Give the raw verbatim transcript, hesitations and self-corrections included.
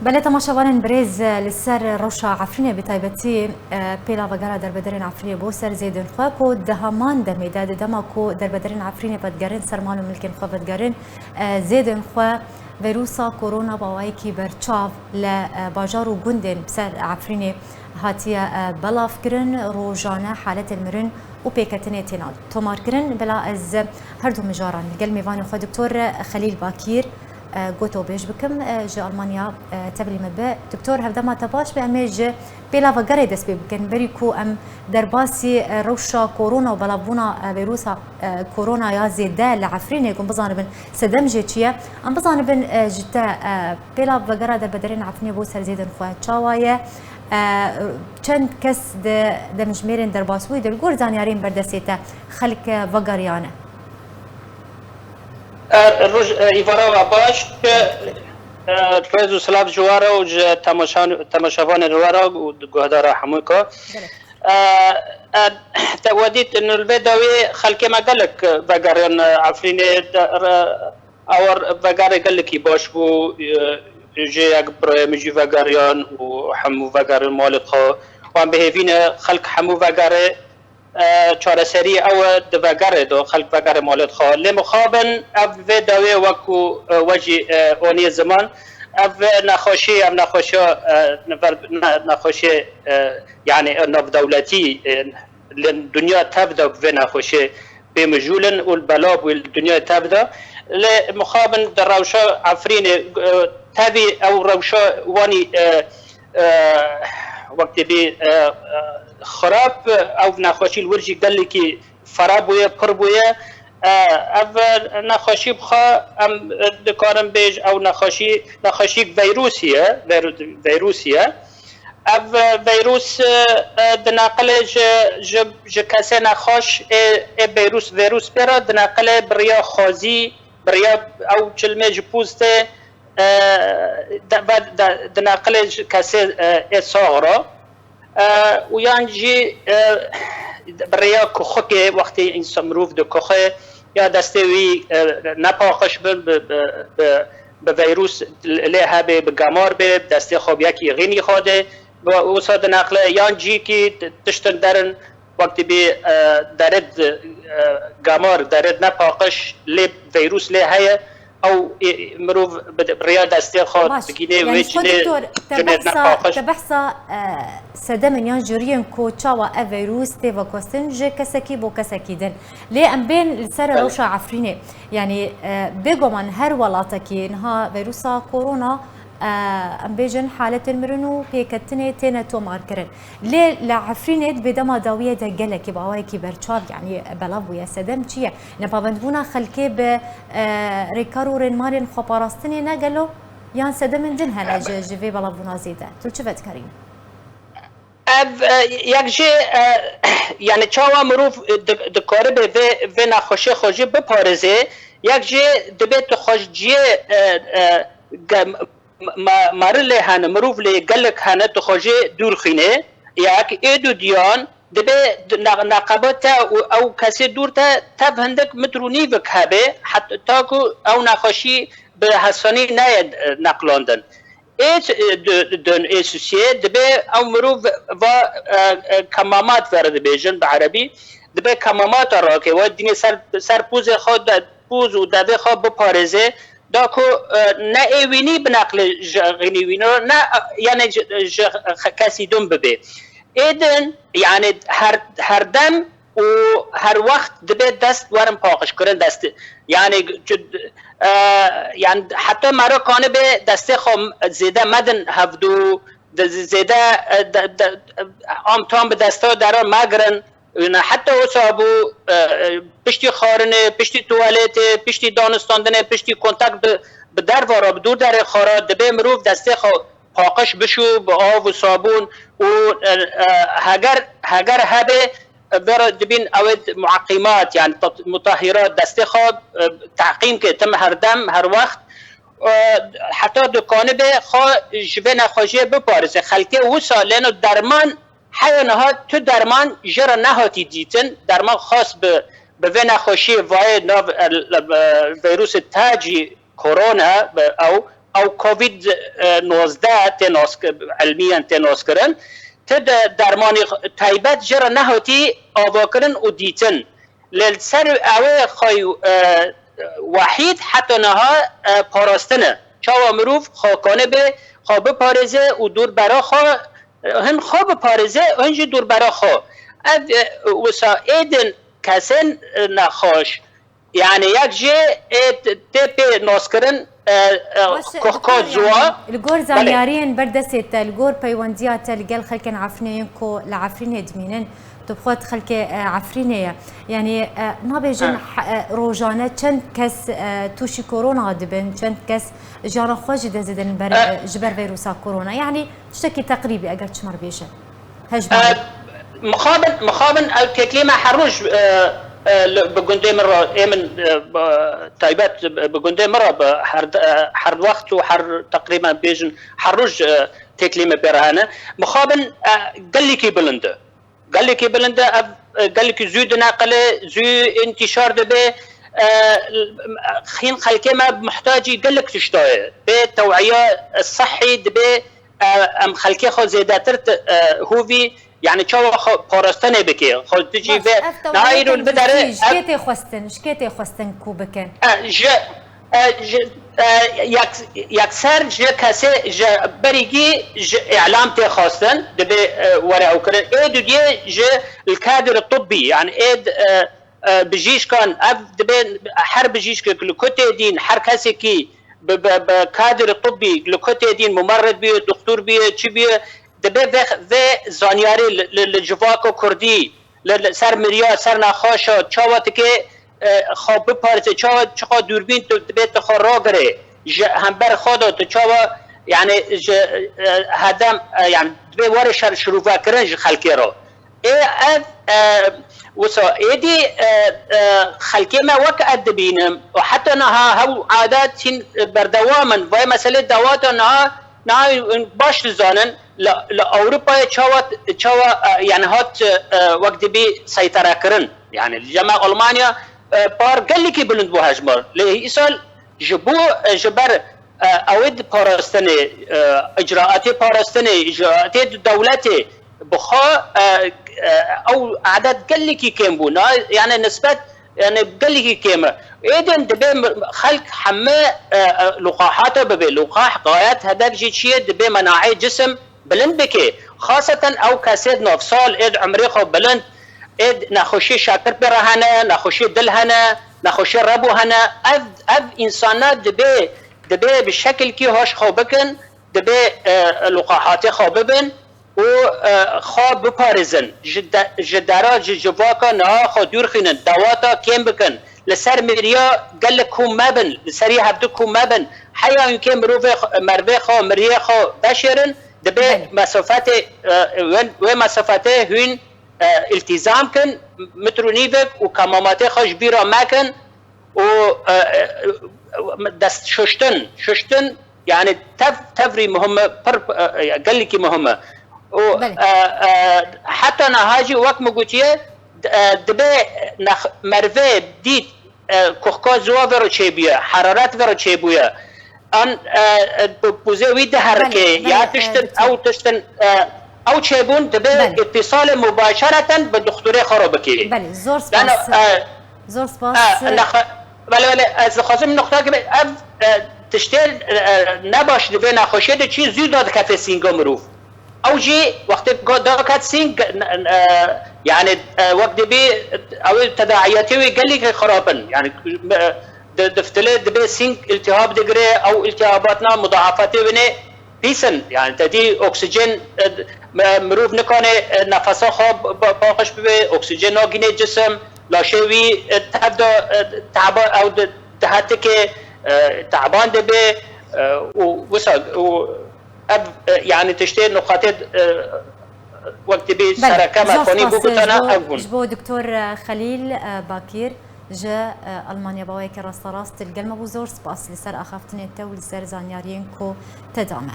Belê temaşevanên birêz, li ser rewşa Efrînê bi taybetî, e, pêla vegera derbederên Efrînê bo ser zêdên xwe ku di heman demê de, di dema ku derbederên Efrînê vedigerin ser mal û milkên xwe vedigerin, e, zêdên xwe vîrusa korona bi awayekî berçav li, e, bajar û gundên ser Efrînê hatiye, e, belavkirin, rojane haletên mirin û pêketinê têne tomarkirin. Bila ez her du mijaran li gel mêvanê xwe Doktor Xelîl Bakîr, e, gotobêj bikim, e, ji Almanya, e, tevlî me bi. Doktor, hevdema te baş be, em ê ji pêla vegerê dest pê bikin. Berî ku em derbasî, e, rewşa korona û belavbûna, e, vîrusa, e, korona ya zêde li Efrînê, ku em bizanibin sedem jê çi ye, em bizanibin, e, ji te, e, pêla vegera derbederên Efrînê bo ser zêdên xwe çawa ye? E, çend kes di demjimêrên derbasbûyî de li gor zanyariyên berdestê te xelk, e, vegeriyane? E, roj, e, îvara we baş, e, rêz û silav ji we re û ji temaşan-, temaşevanên we re û guhdara hemû ka. Gelek. E, e, te we dît, li vê dawiyê xelkê me gelek vegeriyan, e, Efrînê, de, re, ew vegerê gelekî baş bû, e, jê yek birayê min jî vegeriyan û hemû vegeriyan malê xwe. Wan bi hêvî ne xelk hemû vegerê, e, çareserî ew e di vegerê de, xelk vegerê malê xwe. Lê mixabin ev vê dawê wekû, e, we jî, e, onî ziman, ev nexweşî, ev nexweşiya, e, ver-, ne-, nexweşê, e, yanî navdewletî, e, li dinya tev de vê nexweşê pê mijûl in û li belav bû li dinyayê tev de. Lê mixabin di rewşa Efrînê, e, tevî ew rewşa wanî, e, e, wek tê bî, e, e, xirab, ew nexweşî li wir jî gelekî fera bûye, pir bûye. E, ev nexweşî bi xwe em, e, dikarin bêj, ew nexweşî, nexweşîk veyrûsî ye, veyru-, veyrûsî ye. Ev, e, veyrûs, e, e, dineqile ji, ji, ji kesê nexweş ê, ê veyrûs, veyrûs pê re dineqile bi riya xwezî, bi riya ew çilmê ji pûz tê, e, de, ve, de, dineqile ji kesê, e, ê sax re. E, û yan jî, e, bi riya kuxikê, wextê însan mirov dikuxe, ya destê wî, e, nepaqij bin, bi, bi, bi, bi veyrûs lê hebe, bi gemar be, destê xwe bi yekî xînî xwe de, wisa dineqile, yan cîkî tiştin derin, wextê bî, e, derid, e, gemar, derid nepaqij, lê veyrûs lê heye, ew, e, mirov bi, bi riya destê xwe Baş, digîne, yani wê çi lê doktor, te cinê behsa, nepaqij. Te behsa, e, sedemên yan jûriyên ku çawa ev veyrûs tê veguhestin ji kesekî bo kesekî din. Lê em bên li ser Belê. rewşa Efrînê. Yani, e, bêguman her welatekî niha veyrûsa korona, e, em bêjin haletên mirin û pêketinê têne tomarkirin. Lê li Efrînê di bêdema dawiyê de gelekî bi awayekî berçav, yanî belav bûye. Sedem çi ye? Nepabendbûna xelkê bi, e, rêkar û rênmarên xweparastinê ne gelo? Yan sedemên din hene ji, ji vê belavbûna zêde? Tu çi vedikarînî? Ev, e, yek jê, e, yani çawa mirov, e, di-, dikaribe vê, vê nexweşê xwe jî biparêze, yek jê dibe tu xwe ji cihê, e, e, ge-, ma-, mari lê hene, mirov lê gelek hene, tu xwe jê dûr xîne. Yek, ê dudiyan, dibe di-, na-, neqeba te û ew kesê dûr te tev hindik mitr û nîvik hebe, heta ku ew nexweşî bi hesanî neye, e, neqlandin. Ê, e, di-, di-, ê sisiyê dibe ew mirov va, e, e, kemamat vere dibêjin bi erebî. Dibe kemamata rake, we dinê ser, ser pozê xwe de, poz û devê xwe biparêze, da ku, e, ne ê wînî bineqle ji xînî wîno, ne, e, yani ji, ji kesî din bibe. Ê din, yani her, her dem û her wext dibe dest werin paqijkirin dest. Yani, e, yani heta mero kanibe destê xwe zêde medin hevdû, de, zêde, e, de, de, am tam bi desta deran megirin. Û ne heta wisa bû, e, e, piştî xwarinê, piştî tuwaletê, piştî danistandinê, piştî kontak bi, bi derva re, bi dûr derê xwe re, dibe mirov destê xwe paqij bişû bi av û sabûn û, e, e, heger, heger hebe, e, vera dibîn ew ê mueqîmat, yani tat-, mutahhirat destê xwe, e, teqîm ke tim her dem, her wext, e, heta dikanibe xwe ji vê nexweşiyê biparêze. Xelkê wisa lêno derman Heya niha tu derman jê re nehatî dîtin, derman xas bi, bi vê nexweşiyê vayê nav, e, e, vîrusê tacî korona, bi ew ew Covid nozdeh tê nas, ilmiyen tê naskirin, ti de dermanî taybet jê re nehatî avakirin û dîtin. Li ser ew ê xwe, e, wehîd heta niha, e, parastin e. Çawa mirov xwe kanibe xwe biparêze û dûrbera xwe, e, hin xwe biparêze, hin jî dûrbera xwe. Ev, e, wisa êdin kesên, e, nexweş, yani yek jê ê t-, tê pê naskirin, e, e, Baş e, kuxka doktor, ziwa. Yani, li gor Belê. Zanyariyên ber destê te, li gor peywendiya te li gel xelkên Efrînê yên ku li Efrînê dimînin, tu bi xwe xelkê, e, Efrînê ye. Yani, e, nabêjin E. he-, e, rojane çend kes, e, tûşî korona dibin, çend kes jiyana xwe ji dest didin ber, E. e, ji ber veyrusa korona. Yani, tiştekî teqrîbî eger çima bêje. Hejmarê. E, mixabin, mixabin ew teklî me her roj, e, e, li, bi gundê min re, ê min, e, bi, taybet bi, bi gundê min re bi her, e, her wext û her teqrîben bêjin her roj, e, teklî me pê re hene. Mixabin, e, gelekî bilind e. Gelekî bilind e, ev, e, gelekî zû dineqile, zû întîşar dibe. E, xîn xelkê me muhtacî gelek tişta ye. Bê tewiya sihî dibe, e, em xelkê xwe zêdetir ti-, e, hûvî, yani çawa xwe parastinê bike, xwe tu jî Baş, vê ev nayî tewayê rûn bidere, tenduristî ji kê ev tê xwestin, ji kê tê xwestin ku bikin? E, ji, e, ji, e, yek-, yekser ji kesê, ji berîgî ji îlam tê xwestin, dibe, e, were ew kirin. Ê dudiyê ji li kadir tibbî, yani ê d-, e, e, bijîşkan, ev dibe her bijîşkek li ku tê dîn, her kesekî bi, bi, bi kadir tibbî li ku tê dîn, mumerrid bûye, doktor bûye, çi bûye, dibe vê, vê zanyarê li, li, li civaka kurdî, li, li ser miriya, ser nexweşa, çawa dike, e, xwe biparêze, çawa çiqa dûrbîn tu, dibe tu xwe ragire, ji hember xwe de tu çawa, yani ji, e, hedem, e, yani dibe were şer-, şirove kirin ji xelkê re. Ê ev, e, wisa êdî, e, e, xelkê me wek ez dibînim û heta niha hew adet hîn berdewam in. Vay meselê dawata niha, niha baş dizanin li, li Ewropayê çawa, çawa, e, yani hat, e, wek dibî seytere kirin. Yani li cem Almanya, e, par gelekî bilind bû hejmar. Lê îsal ji bo, e, ji ber, e, ew ê di parastinê, e, icraatê parastinê, icraatê di dewletê bi xwe, e, e, ew edet gelekî kêm bû. Na, yani nisbet, yani gelekî kêm e. Êdin dibe m-, xelk heme, e, e, luqahata bibe. Luqah gayet hedef jî çi ye? Dibe menaê cisim bilind bike. Xaseten ew kesê di navsal ê di umrê xwe bilind, ê di nexweşiyê şekir pê re hene, nexweşiyê dil hene, nexweşiyê rebû hene. Ev, ev însana dibe, dibe bi şekilkî hoş xwe bikin, dibe, e, luqahatê xwe bibin û, e, xwe biparêzin. Ji de-, ji dera, ji civaka niha xwe dûr xînin, dawata kêm bikin. Li ser miriya gelek kom mebin, li serî hevdu kom mebin. Heya hûn kê mirovê xwe, mervê xwe, miriyê xwe veşêrin, dibe Belê. mesafetê, e, wê, wê mesafetê hûn, e, îltîzam kin, mitr û nîvek û kemamatê xwe ji bîra mekin û, e, e, dest şuştin, şuştin, yani tev, tevrî muhim e, pir, e, e, gelekî muhim e. Û, Belê. e, e, heta niha jî wek min gotiye, d-, e, dibe nex-, mervê dît, e, kuxka ziwa vê re çêbûye, heraret vê re çêbûye. An, e, e, pozê wî diherike, Belê, ya belê, e, tiştin, doktor. ew tiştin, e, ew çêbûn dibe Belê. îtîsalê mubaşereten bi doktorê xwe re bikê. Belê, zor Yani, spas. e, Zor spas. e, nexe-, belê, belê, ez dixwazim nuqta gibi ev, e, tiştê, e, nebaş di vê nexweşiyê de çi zû da dikeve sînga mirov. Ew jî wextê go-, daket sîng, n-, n-, e, yani, e, wek dibî ew ê tedaiyatê wê gelekî xirab in. Yani, e, di, di fitilê dibê sîng îltihab digire, ew îltihabatna mudaafatê winê pîs in. Yani, te dî oksîjen, e, me-, mirov nikane, e, nefesa xwe ba-, ba-, paqij bibe, oksîjen nagîne cisim, laşê wî, e, tev de, e, teba ew di, dihetike, e, teban dibe, e, û wisa, û Ev, e, yani tiştê nuqatê, e, wek dibê Belê, sereke me zor konî spas, e, bigotana ji bo, ev bûn. ji bo Doktor, e, Xelîl, e, Bakîr ji, e, Almanya bi awayekî rasterast li gel me bû. Zor spas li ser axaftinê te û li ser zanyariyên ku te da me.